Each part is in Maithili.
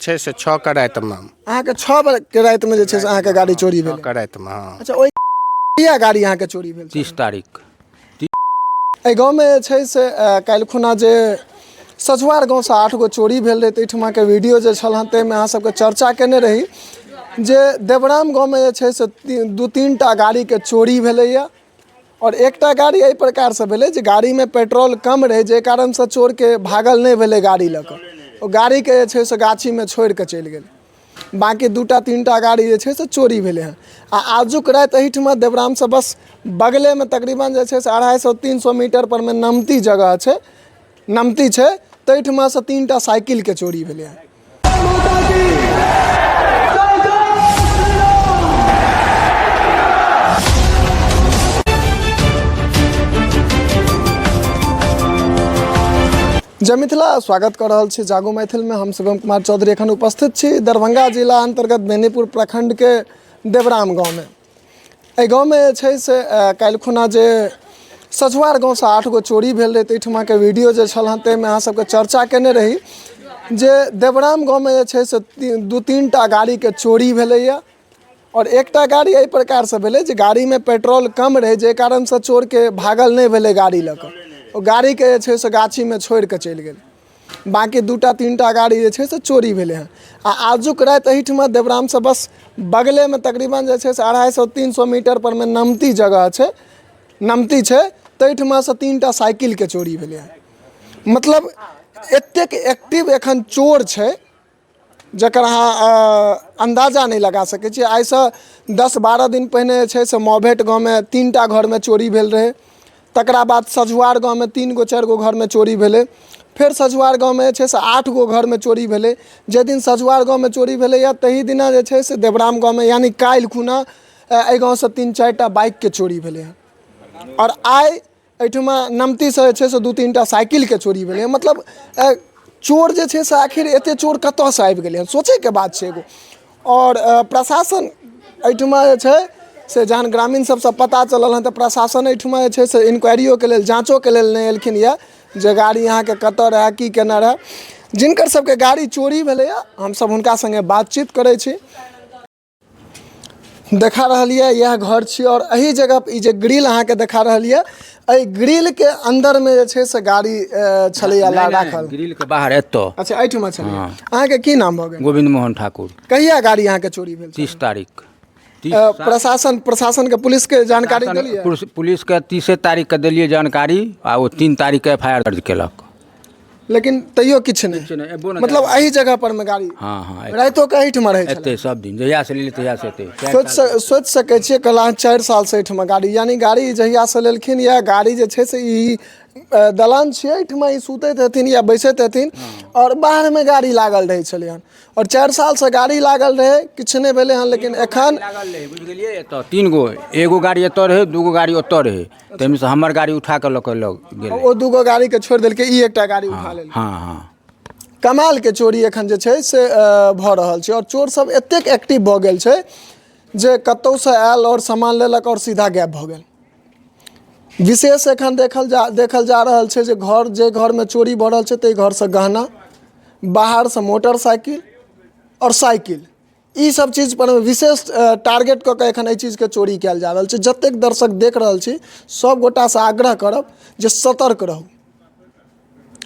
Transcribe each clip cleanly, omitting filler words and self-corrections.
छै से 6 के रातिमे। अहाँके 6 के रातिमे जे छै से अहाँके गाड़ी चोरी भेल? 6 के रातिमे, हँ। अच्छा, ओहि कहिया गाड़ी अहाँके चोरी भेल? 30 तारीख। एहि गाँवमे जे छै से काल्हि खुना जे सझुआर गाँवसँ 8 गो चोरी भेल रहै, ताहिठुमाके वीडियो जे छल हँ ताहिमे अहाँ सबके चर्चा केने रही जे देवराम गाँवमे जे छै से 2-3 टा गाड़ीके चोरी भेलैए। आओर एकटा गाड़ी एहि प्रकारसँ भेलै जे गाड़ीमे पेट्रोल कम रहै, जाहि कारणसँ चोरके भागल नहि भेलै गाड़ी लऽ कऽ, ओ गाड़ीके जे छै से गाछीमे छोड़िकऽ चलि गेल। बाँकी 2टा 3टा गाड़ी जे छै से चोरी भेलै हँ। आ आजुक राति एहिठुमा देवरामसँ बस बगलेमे तकरीबन जे छै से 250-300 मीटर परमे नमती जगह छै, नमती छै, ताहिठुमासँ 3टा साइकिलके चोरी भेलै हँ। जय मिथिला, स्वागत कऽ रहल छी जागो मैथिलमे। हम शिवम कुमार चौधरी एखन उपस्थित छी दरभंगा जिला अन्तर्गत बेनीपुर प्रखण्डके देवराम गाँवमे। एहि गाँवमे जे छै से काल्हि खुना जे सझुआर गाँवसँ 8 गो चोरी भेल रहै, ताहिठुमाके वीडियो जे छल हँ ताहिमे अहाँ सबके चर्चा केने रही जे देवराम गाँवमे जे छै से 2-3 टा गाड़ीके चोरी भेलैए। आओर एकटा गाड़ी एहि प्रकारसँ भेलै जे गाड़ीमे पेट्रोल कम रहै, जाहि कारणसँ चोरके भागल नहि भेलै गाड़ी लऽ कऽ, ओ गाड़ीके जे छै से गाछीमे छोड़िकऽ चलि गेल। बाँकी 2टा 3टा गाड़ी जे छै से चोरी भेलै हँ। आ आजुक राति एहिठुमा देवरामसँ बस बगलेमे तकरीबन जे छै से 250-300 मीटर परमे नमती जगह छै, नमती छै, ताहिठुमासँ 3टा साइकिलके चोरी भेलै हँ। मतलब एतेक एक्टिव एखन चोर छै जकर अहाँ अन्दाजा नहि लगा सकै छी। आइसँ 10-12 दिन पहिने जे छै से मौभेट गाँवमे 3टा घरमे चोरी भेल रहै, तकरा बाद सझुआर गाँवमे 3 गो 4 गो घरमे चोरी भेलै, फेर सझुआर गाँवमे जे छै से 8 गो घरमे चोरी भेलै। जाहि दिन सझुआर गाँवमे चोरी भेलैए तही दिना जे छै से देवराम गाँवमे यानि काल्हि खुना एहि गाँवसँ 3-4 टा बाइकके चोरी भेलै हँ। आओर आइ एहिठुमा नमतीसँ जे छै से 2-3 टा साइकिलके चोरी भेलै। मतलब चोर जे छै से आखिर एतेक चोर कतऽसँ आबि गेलै हँ, सोचैके बात छै एगो। आओर प्रशासन एहिठुमा जे छै से जहन ग्रामीण सबसँ पता चलल हँ तऽ प्रशासन एहिठुमा जे छै से इन्क्वायरियोके लेल, जाँचोके लेल नहि एलखिन यऽ जे गाड़ी अहाँके कतऽ रहए, की केना रहए। जिनकर सबके गाड़ी चोरी भेलैए हमसब हुनका सङ्गे बातचीत करै छी। देखा रहल यऽ इएह घर छी और एही जगह ई जे ग्रिल अहाँके देखा रहल यऽ, एहि ग्रिल के अंदर में जे छै से गाड़ी छलैया राखल। ग्रिल के बाहर एतऽ। अच्छा, एहिठुमा छलै। अहाँके की नाम भऽ गेल? गोविंद मोहन ठाकुर। कहिया गाड़ी अहाँके चोरी भेल? 30 तारीख। प्रशासन के, पुलिस के जानकारी देलियै? पुलिस के 30 तारीख के देलियै जानकारी आ ओ 3 तारीख के एफ I R दर्ज केलक, लेकिन तैयो किछु नहि। मतलब एही जगह पर मे गाड़ी? हाँ हाँ। रातिो के एहिठमा रहै छलै? एते सब दिन, जहिया से लेलियै तहिया से एते। सोचि सकै छियै, कहला 4 साल से एहिठमा गाड़ी, यानी गाड़ी जहिया से लेलखिन या गाड़ी जे छै से ई दलान छियै, एहिठमा ई सुतैत हेथिन या बैसैत हेथिन और बाहर मे गाड़ी लागल रहै छलै हन। और 4 साल से गाड़ी लागल रहै, किछु नहि भेलै हन। लेकिन एखन लागल रहै, बुझि गेलियै? एतऽ 3 गो, एगो गाड़ी एतऽ रहै, 2 गो गाड़ी ओतऽ रहै, ताहिमे से हमर गाड़ी उठा कऽ लऽ कऽ लऽ गेलै। ओ 2 गो गाड़ीके छोड़ि देलकै, ई एकटा गाड़ी उठा लेलकै। हाँ हाँ। कमालके चोरी एखन जे छै से भऽ रहल छै और चोर सब एतेक एक्टिव भऽ गेल छै जे कतहुसँ आयल और सामान लेलक और सीधा गायब भऽ गेल। विशेष एखन देखल जा रहल छै जे घर, जे घरमे चोरी भऽ रहल छै ताहि घरसँ गहना, बाहरसँ मोटरसाइकिल आओर साइकिल, ई सब चीज पर विशेष टारगेट कऽ कऽ एखन एहि चीजके चोरी कयल जा रहल छै। जतेक दर्शक देख रहल छी सब गोटासँ आग्रह करब जे सतर्क रहू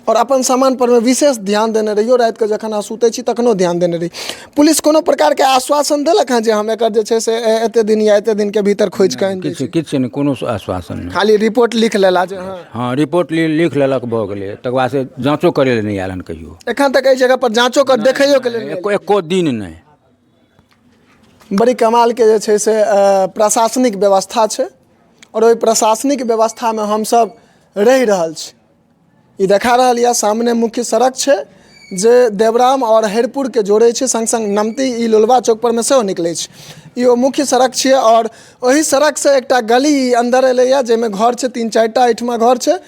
और अपन सामान पर में विशेष ध्यान देने रहियो। रातिके जखन अहाँ सुतै छी तखनो ध्यान देने रही। पुलिस कोनो प्रकारके आश्वासन देलक हँ जे हम एकर जे छै से एते दिन या एते दिनके भीतर खोजि कऽ आनि दै किछु किछु नहि, कोनो आश्वासन नहि। खाली रिपोर्ट लिख लेला जे हँ? हाँ, रिपोर्ट लिख लेलक, भऽ गेलै। तकर बाद से जाँचो करै लए नहि आयल हन कहियो एखन तक एहि जगह पर, जाँचो कर देखैयो के लेल एको दिन नहि। बड़ी कमालके जे छै से प्रशासनिक व्यवस्था छै और ओहि प्रशासनिक व्यवस्थामे हमसब रहि रहल छी। ई देखा रहल यऽ सामने मुख्य सड़क छै जे देवराम और हरिपुरके जोड़ै छै, संग संग नमती ई लोलबा चौक परमे सेहो निकलै छै। ई ओ मुख्य सड़क छियै और ओहि सड़कसँ एकटा गली अन्दर एलैए जाहिमे घर छै, 3-4 टा एहिठमा घर छै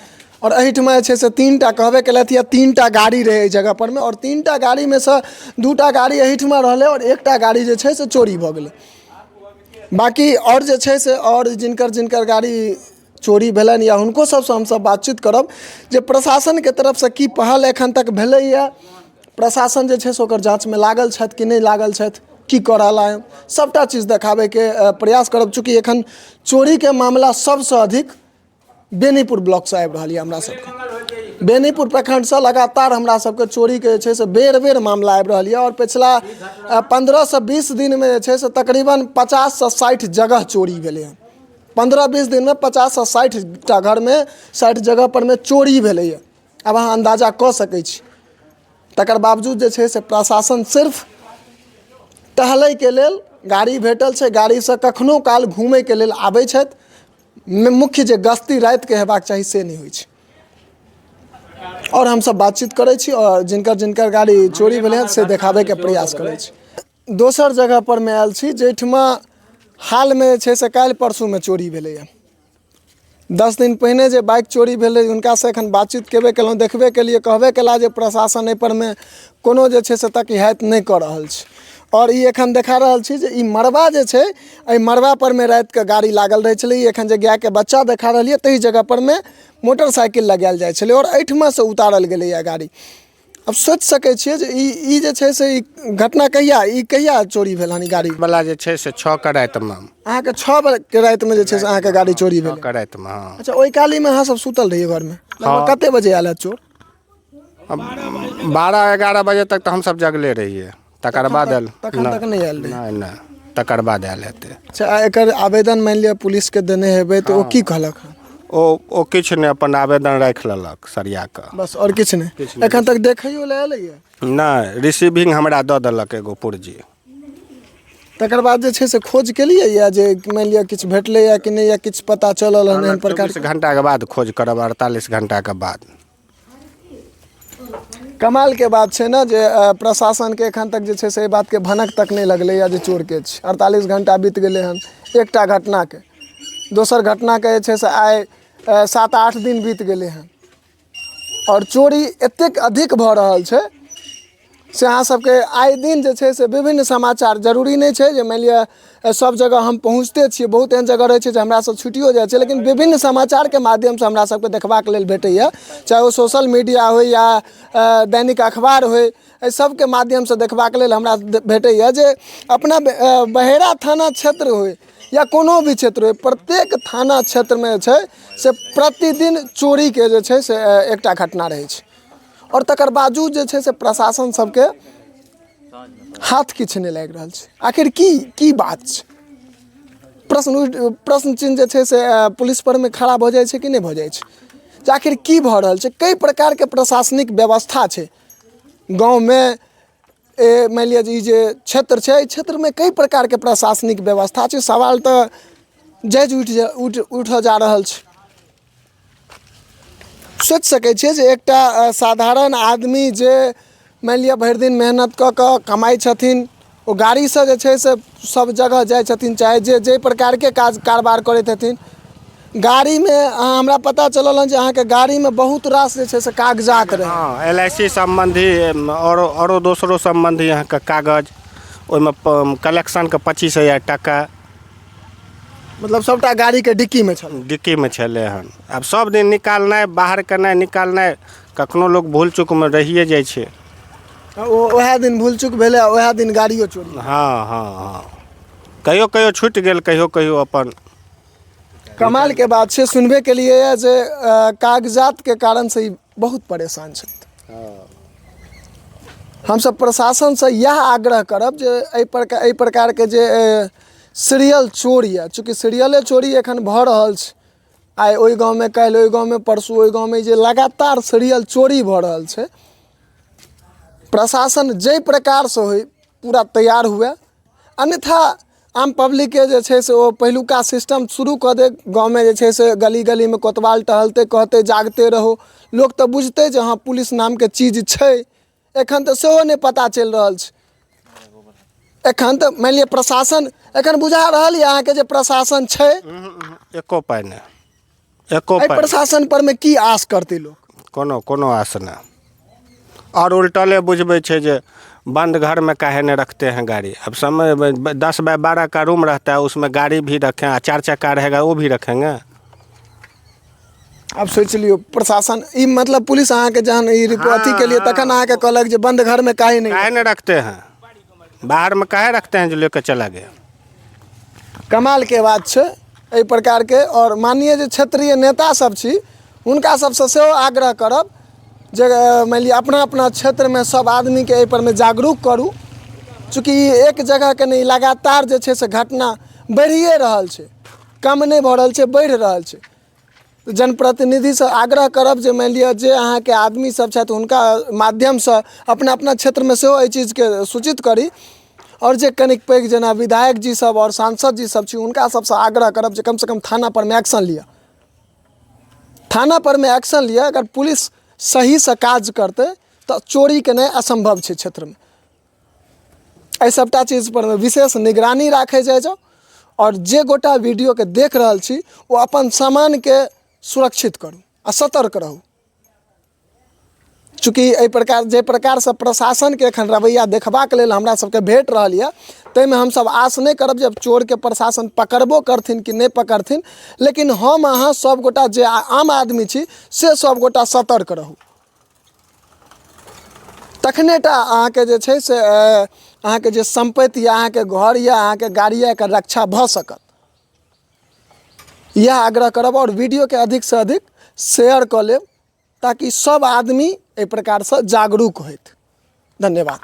और एहिठमा जे छै से 3टा कहबे केलथि यऽ 3टा गाड़ी रहै एहि जगह परमे और 3टा गाड़ीमे सँ 2टा गाड़ी एहिठमा रहलै और एकटा गाड़ी जे छै से चोरी भऽ गेलै। बाँकी आओर जे छै से आओर जिनकर जिनकर गाड़ी चोरी भेलनि या हुनको सबसँ हमसब बातचीत करब जे प्रशासनके तरफसँ की पहल एखन तक भेलैए, प्रशासन जे छै से ओकर जाँचमे लागल छथि कि नहि लागल छथि, की कऽ रहला हँ, सभटा चीज देखाबैके प्रयास करब। चूँकि एखन चोरीके मामला सभसँ अधिक बेनीपुर ब्लॉकसँ आबि रहल यऽ। हमरा सबके बेनीपुर प्रखण्डसँ लगातार हमरा सबके चोरीके जे छै से बेर बेर मामला आबि रहल यऽ आओर पछिला 15सँ 20 दिनमे जे छै से तकरीबन 50सँ 60 जगह चोरी भेलै हँ। 15-20 दिनमे 50सँ 60 टा घरमे, 60 जगह परमे चोरी भेलैए। आब अहाँ अन्दाजा कऽ सकै छी। तकर बावजूद जे छै से प्रशासन सिर्फ टहलैके लेल गाड़ी भेटल छै, गाड़ीसँ कखनो काल घुमैके लेल आबै छथि। मुख्य जे गस्ती रातिके हेबाक चाही से नहि होइ छै। आओर हमसब बातचीत करै छी आओर जिनकर जिनकर गाड़ी चोरी भेलै हँ से देखाबैके प्रयास करै छी। दोसर जगह पर मे आयल छी जाहिठमा हालमे जे छै से काल्हि परसूमे चोरी भेलैए। 10 दिन पहिने जे बाइक चोरी भेलै हुनकासँ एखन बातचीत केबे केलहुँ, देखबे केलियै, कहबे केला जे प्रशासन एहिपर मे कोनो जे छै से तकिहाइत नहि कऽ रहल छै। आओर ई एखन देखा रहल छी जे ई मड़बा जे छै, एहि मड़बापर मे रातिके गाड़ी लागल रहै छलै। ई एखन जे गायके बच्चा देखा रहल यऽ ताहि जगहपर मे मोटरसाइकिल लगायल जाइ छलै आओर एहिठमासँ उतारल गेलैए गाड़ी। आब सोचि सकै छियै जे ई ई जे छै से ई घटना कहिया, ई कहिया चोरी भेल हन ई गाड़ी? वला जे छै से 6 के रातिमे। अहाँके 6 के रातिमे जे छै से अहाँके गाड़ी चोरी भेल? 6 के रातिमे, हँ। अच्छा, ओहि कालीमे अहाँ सब सुतल रहियै घरमे? लगभग कते बजे आयल हैत चोर? 12-11 बजे तक तऽ हमसब जगले रहियै, तकर बाद आयल। तखन तक नहि आयल रहै? नहि नहि, तकर बाद आयल हेतै। अच्छा, आ एकर आवेदन मानि लिअ पुलिसके देने हेबै तऽ ओ की कहलक हँ? ओ किछु नहि, अपन आवेदन राखि लेलक सरिया कऽ। बस, आओर किछु नहि? एखन तक देखैयो लए एलैए? नहि, रिसीविंग हमरा दऽ देलक एगो पुर्जी। तकर बाद जे छै से खोज केलियै या जे मानि लिअ किछु भेटलैए कि नहि, या किछु पता चलल हन एहन प्रकार? 24 घंटाके बाद खोज करब, 48 घंटाके बाद। कमालके बात छै ने जे प्रशासनके एखन तक जे छै से एहि बातके भनक तक नहि लगलैए जे चोरके छै। 48 घंटा बीत गेलै हन एकटा घटनाके, दोसर घटनाके जे छै से आइ 7-8 दिन बीत गेलै हन आओर चोरी एतेक अधिक भऽ रहल छै से अहाँ सबके आइ दिन जे छै से विभिन्न समाचार, जरूरी नहि छै जे मानि लिअ सब जगह हम पहुँचते छियै, बहुत एहन जगह रहै छै जे हमरा सब छुटियो जाइ छै, लेकिन विभिन्न समाचारके माध्यमसँ हमरा सबके देखबाक लेल भेटैए, चाहे ओ सोशल मीडिया होइ या दैनिक अखबार होइ, एहि सबके माध्यमसँ देखबाक लेल हमरा भेटैए जे अपना बहेड़ा थाना क्षेत्र होइ या कोनो भी क्षेत्र होइ, प्रत्येक थाना क्षेत्रमे जे छै से प्रतिदिन चोरीके जे छै से एकटा घटना रहै छै आओर तकर बावजूद जे छै से प्रशासन सबके हाथ किछु नहि लागि रहल छै। आखिर की की बात छै? प्रश्न चिन्ह जे छै से पुलिस परमे खड़ा भऽ जाइ छै कि नहि भऽ जाइ छै जे आखिर की भऽ रहल छै? कई प्रकारके प्रशासनिक व्यवस्था छै गाँवमे, मानि लिअ जे ई जे क्षेत्र छै, एहि क्षेत्रमे कई प्रकारके प्रशासनिक व्यवस्था छै। सवाल तऽ जायज उठि उठल जा रहल छै। सोचि सकै छियै जे एकटा साधारण आदमी जे मानि लिअ भरि दिन मेहनत कऽ कऽ कमाइ छथिन, ओ गाड़ीसँ जे छै से सभ जगह जाइ छथिन, चाहे जे जाहि प्रकारके काज कारबार करैत हेथिन, गाड़ीमे अहाँ, हमरा पता चलल हँ जे अहाँके गाड़ीमे बहुत रास जे छै से कागजात रहै। हँ, एल I C सम्बन्धी आओरो दोसरो सम्बन्धी अहाँके कागज ओहिमे, कलेक्शनके 25,000 टाका। मतलब सबटा गाड़ीके डिक्कीमे छल? डिक्कीमे छलै हन। आब सब दिन निकालनाइ, बाहर केनाइ, निकालनाइ, कखनो लोक भूल चूकमे रहिए जाइ छै। ओ उएह दिन भूल चूक भेलै आ उएह दिन गाड़ियो चोरी? हँ हँ हँ, कहियो कहियो छुटि गेल, कहियो कहियो अपन। कमालके बात छै, सुनबे केलिए जे कागजातके कारणसँ ई बहुत परेशान छथि। हमसब प्रशासनसँ इएह आग्रह करब जे एहि प्रकारके जे सीरियल चोर यऽ, चूँकि सीरियले चोरी एखन भऽ रहल छै, आइ ओहि गाँवमे, काल्हि ओहि गाँवमे, परसू ओहि गाँवमे, जे लगातार सीरियल चोरी भऽ रहल छै, प्रशासन जाहि प्रकारसँ होइ पूरा तैयार हुए, अन्यथा आम पब्लिकके जे छै से ओ पहिलुका सिस्टम शुरू कऽ दे। गाँवमे जे छै से गली गलीमे कोतवाल टहलतै, कहतै जागते रहो, लोक तऽ बुझतै जे हँ पुलिस नामके चीज छै। एखन तऽ सेहो नहि पता चलि रहल छै। एखन तऽ मानि लिअ प्रशासन एखन बुझा रहल यऽ अहाँके जे प्रशासन छै? एको पाइ नहि, एको एहि पाइ। प्रशासन परमे की आस करतै लोक? कोनो कोनो आस नहि। आओर उल्टले बुझबै छै जे बंद घर में काहे नहीं रखते हैं गाड़ी। अब समय 10 बाय 12 का रूम रहता है, उसमें गाड़ी भी रखें आ चार चक्का रहेगा वो भी रखेंगे। आब सोचि लियौ, प्रशासन ई मतलब पुलिस अहाँके जहन ई अथी के लिए तखन अहाँके कहलक जे बंद घर में काहे नहीं? काहे नहीं रखते हैं, बाहर में काहे रखते हैं जो लेके चला गया। कमालके बात छै एहि प्रकारके। आओर माननीय जे क्षेत्रीय नेता सब छी, हुनका सबसँ सेहो आग्रह करब जे मानि लिअ अपना अपना क्षेत्रमे सब आदमीके एहि परमे जागरूक करू। चूँकि ई एक जगहके नहि, लगातार जे छै से घटना बढ़िए रहल छै, कम नहि भऽ रहल छै, बढ़ि रहल छै। जनप्रतिनिधिसँ आग्रह करब जे मानि लिअ जे अहाँके आदमी सब छथि, हुनका माध्यमसँ अपना अपना क्षेत्रमे सेहो एहि चीजके सूचित करी। आओर जे कनिक पैघ जेना विधायक जी सब आओर सांसद जी सब छी, हुनका सबसँ आग्रह करब जे कमसँ कम थाना परमे एक्शन लिअ, थाना परमे एक्शन लिअ। अगर पुलिस सहीसँ काज करतै तऽ चोरी केनाइ असम्भव छै क्षेत्रमे। एहि सभटा चीजपर मे विशेष निगरानी राखै जाइ जाउ। आओर जे गोटा वीडियोके देख रहल छी, ओ अपन सामानके सुरक्षित करू आ सतर्क रहू। चूँकि एहि प्रकार जाहि प्रकारसँ प्रशासनके एखन रवैया देखबाक लेल हमरा सबके भेट रहल यऽ, ताहिमे हमसब आस नहि करब जे आब चोरके प्रशासन पकड़बो करथिन कि नहि पकड़थिन। लेकिन हम अहाँ सब गोटा जे आम आदमी छी, से सब गोटा सतर्क रहू, तखने टा अहाँके जे छै से अहाँके जे सम्पत्ति यऽ, अहाँके घर यऽ, अहाँके गाड़ी यऽ, एकर रक्षा भऽ सकत। इएह आग्रह करब। आओर वीडियोके अधिकसँ अधिक शेयर कऽ लेब, ताकि सब आदमी एहि प्रकारसँ जागरूक होथि। धन्यवाद।